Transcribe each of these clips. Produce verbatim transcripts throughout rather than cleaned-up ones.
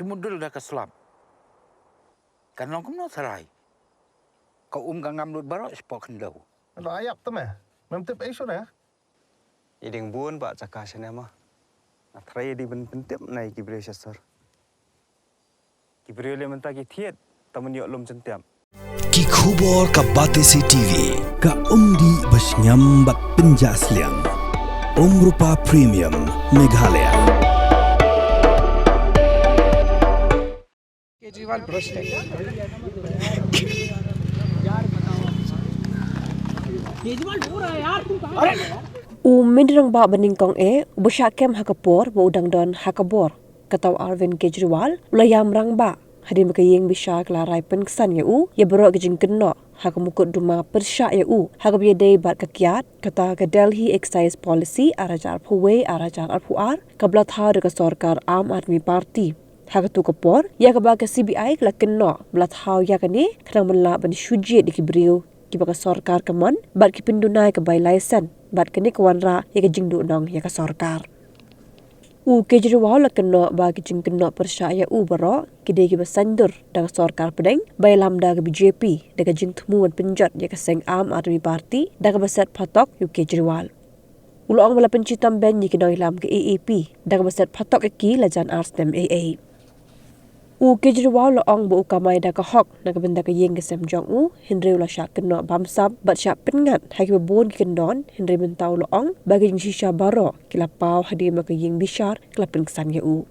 Te mudul da ka slap. Kan long kumno tharai. Ka um ka ngam lut baroh shapoh khyndew. Lo ayap te me. Mem tip ei shuh na. I ding bun ba jaka shane ma. Nga tharai i ding ban pyntip na i ki briew sha sor. Ki briew le mynta ki thied ta man ïoh lum jyntiap. Ki khubor ka Batesi T V, ka umdih ba shngiam bad pynjah sliang. Umrupa Premium, Meghalaya. केजरीवाल भ्रष्ट है। केजरीवाल रो रहा है यार, तुम कहाँ? U Myntri Rangbah ba nyngkong eh, uba shah kem ha ka por ba u dang don ha ka bor, kata u Arvind Kejriwal, u la ïam rangbah hadien ba ka ïing bishar ka la rai pynksan ïa u ïa baroh ki jingkynnoh ha ka mukotduma pyrshah ïa u ha kaba ïadei bad ka kiad kata ka Delhi Excise Policy ar hajar arphew wei ar hajar arphew ar, kaba la thaw da ka sorkar Aam Aadmi Party. Ha katu ka por, ïa kaba ka C B I ka la kynnoh ba la thaw ïa kane khnang ban lah ban shu jied ïa ki briew kiba ka sorkar ka mon bad ki pynduna ïa ka bai laisen bad kane ka wanrah ïa ka jingduhnong ïa ka sorkar. U Kejriwal la kynnoh ba ki jingkynnoh pyrshah ïa u baroh ki dei kiba saiñdur da ka sorkar pdeng ba ïalam da ka B J P da ka jingthmu ban pynjot ïa ka seng Aam Aadmi Party da kaba set phatok ïa u Kejriwal. U la ong ba la pynshitom beiñ ïa ki nongïalam ka A A P da kaba set phatok ïa ki la jan ar snem eiei. U Kejriwal u la ong ba u kamai da ka hok na ka bynta ka ïing ka sem jong u, hynrei u la shah kynnoh bamsap bad shah pynngat ha kiba bun ki kyndon, hynrei mynta u la ong ba ki jingshisha baroh ki la paw hadien ba ka ïing bishar ka la pynksan ïa u.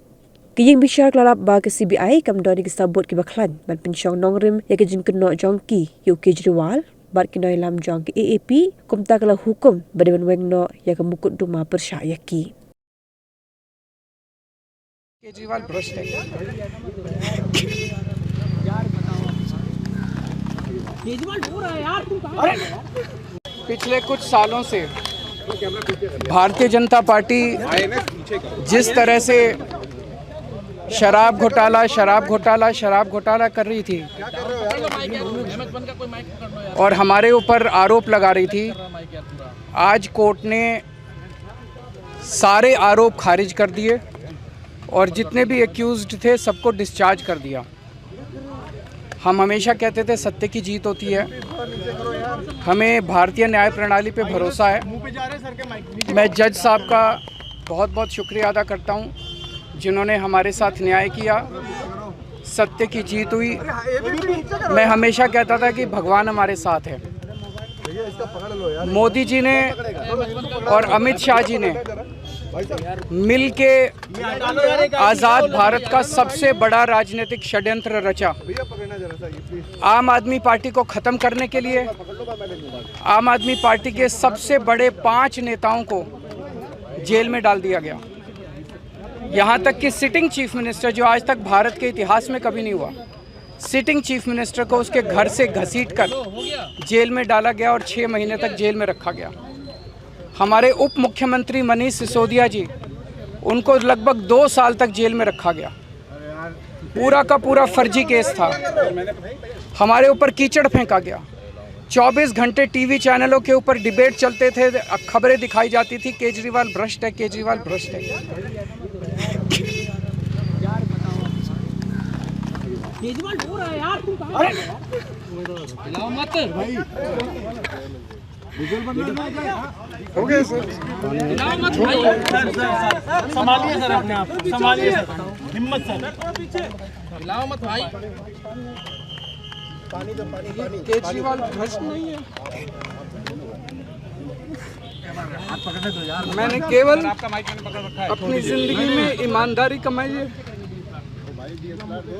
Ka ïing bishar ka la lap ba ka C B I kam don ïa ki sabut kiba khlaiñ ban pynshong nongrim ïa ka jingkynnoh jong ki ïa u Kejriwal bad ki nongïalam jong ka A A P, kumta ka la hukum ba dei ban weng noh ïa ka mukotduma pyrshah ïa ki. केजरीवाल भ्रष्ट है। केजरीवाल रो रहा है यार, तुम कहाँ? पिछले कुछ सालों से भारतीय जनता पार्टी जिस तरह से शराब घोटाला, शराब घोटाला, शराब घोटाला कर रही थी और हमारे ऊपर आरोप लगा रही थी, आज कोर्ट ने सारे आरोप खारिज कर दिए और जितने भी एक्यूज्ड थे, सबको डिस्चार्ज कर दिया। हम हमेशा कहते थे, सत्य की जीत होती है। हमें भारतीय न्याय प्रणाली पे भरोसा है। मैं जज साहब का बहुत बहुत शुक्रिया अदा करता हूँ, जिन्होंने हमारे साथ न्याय किया। सत्य की जीत हुई। मैं हमेशा कहता था कि भगवान हमारे साथ है। मोदी जी ने और अमित शाह जी ने मिलके आजाद भारत का सबसे बड़ा राजनीतिक षड्यंत्र रचा। आम आदमी पार्टी को खत्म करने के लिए आम आदमी पार्टी के सबसे बड़े पांच नेताओं को जेल में डाल दिया गया। यहाँ तक कि सिटिंग चीफ मिनिस्टर, जो आज तक भारत के इतिहास में कभी नहीं हुआ, सिटिंग चीफ मिनिस्टर को उसके घर से घसीट कर जेल में डाला गया और छः महीने तक जेल में रखा गया। हमारे उप मुख्यमंत्री मनीष सिसोदिया जी, उनको लगभग दो साल तक जेल में रखा गया। पूरा का पूरा फर्जी केस था। हमारे ऊपर कीचड़ फेंका गया। चौबीस घंटे टीवी चैनलों के ऊपर डिबेट चलते थे, खबरें दिखाई जाती थी, केजरीवाल भ्रष्ट है, केजरीवाल भ्रष्ट है। केजरीवाल रो रहा है यार, तुम कहाँ? हिलाओ मत भाई। हो गया सर। हिलाओ मत भाई। संभालिए सर अपने आप, संभालिए सर, हिम्मत सर। हिलाओ मत भाई। केजरीवाल भ्रष्ट नहीं है। मैंने केवल अपनी जिंदगी में ईमानदारी कमाई है।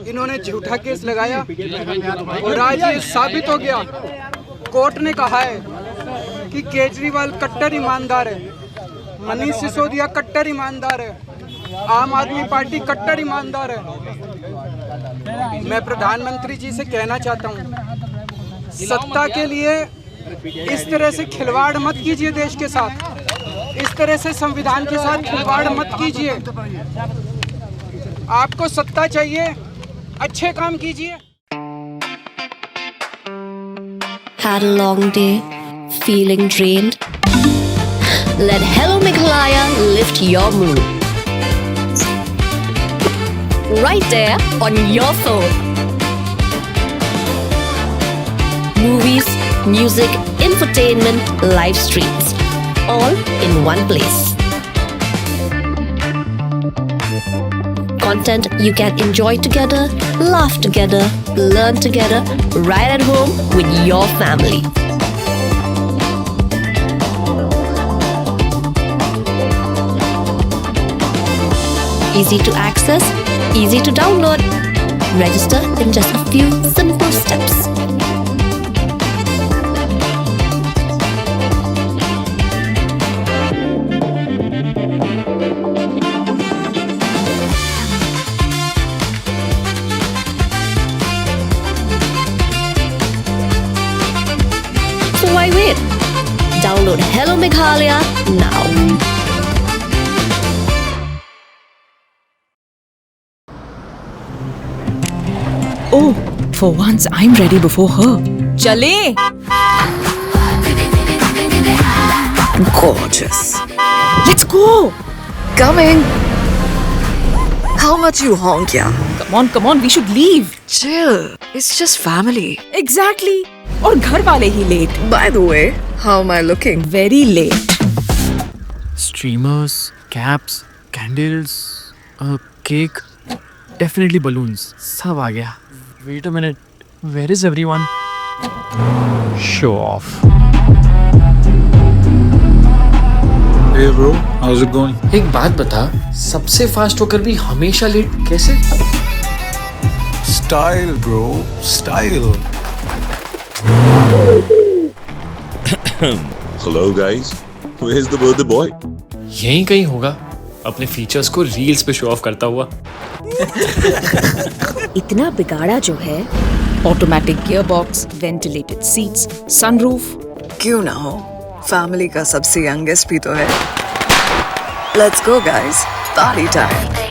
इन्होंने झूठा केस लगाया और आज ये साबित हो गया, कोर्ट ने कहा है कि केजरीवाल कट्टर ईमानदार है, मनीष सिसोदिया कट्टर ईमानदार है, आम आदमी पार्टी कट्टर ईमानदार है। मैं प्रधानमंत्री जी से कहना चाहता हूँ, सत्ता के लिए इस तरह से खिलवाड़ मत कीजिए देश के साथ, इस तरह से संविधान के साथ खिलवाड़ मत कीजिए। आपको सत्ता चाहिए, अच्छे काम कीजिए। Had a long day? Feeling drained? Let Hello Meghalaya lift your mood. right there on your phone. Movies, music, infotainment, live streams, all in one place. Content you can enjoy together, laugh together, learn together, right at home with your family. Easy to access, easy to download. Register in just a few simple steps. So why wait? Download Hello Meghalaya now. Oh, for once I'm ready before her. चले। Gorgeous. Let's go. Coming. How much you honk, yeah? Come on, come on, we should leave. Chill. It's just family. Exactly. और घर वाले ही late. By the way, how am I looking? Very late. Streamers, caps, candles, a cake. Definitely balloons. सब आ गया. Wait a minute. Where is everyone? Show off. Hey bro, how's it going? एक बात बता, सबसे फास्ट होकर भी हमेशा लेट कैसे? Style, bro, style. Hello guys, where's the birthday boy? यहीं कहीं होगा, अपने फीचर्स को रील्स पे शो ऑफ करता हुआ. इतना बिगाड़ा जो है. Automatic gearbox, ventilated seats, sunroof. क्यों ना हो, फैमिली का सबसे यंगेस्ट भी तो है. Let's go guys, party time.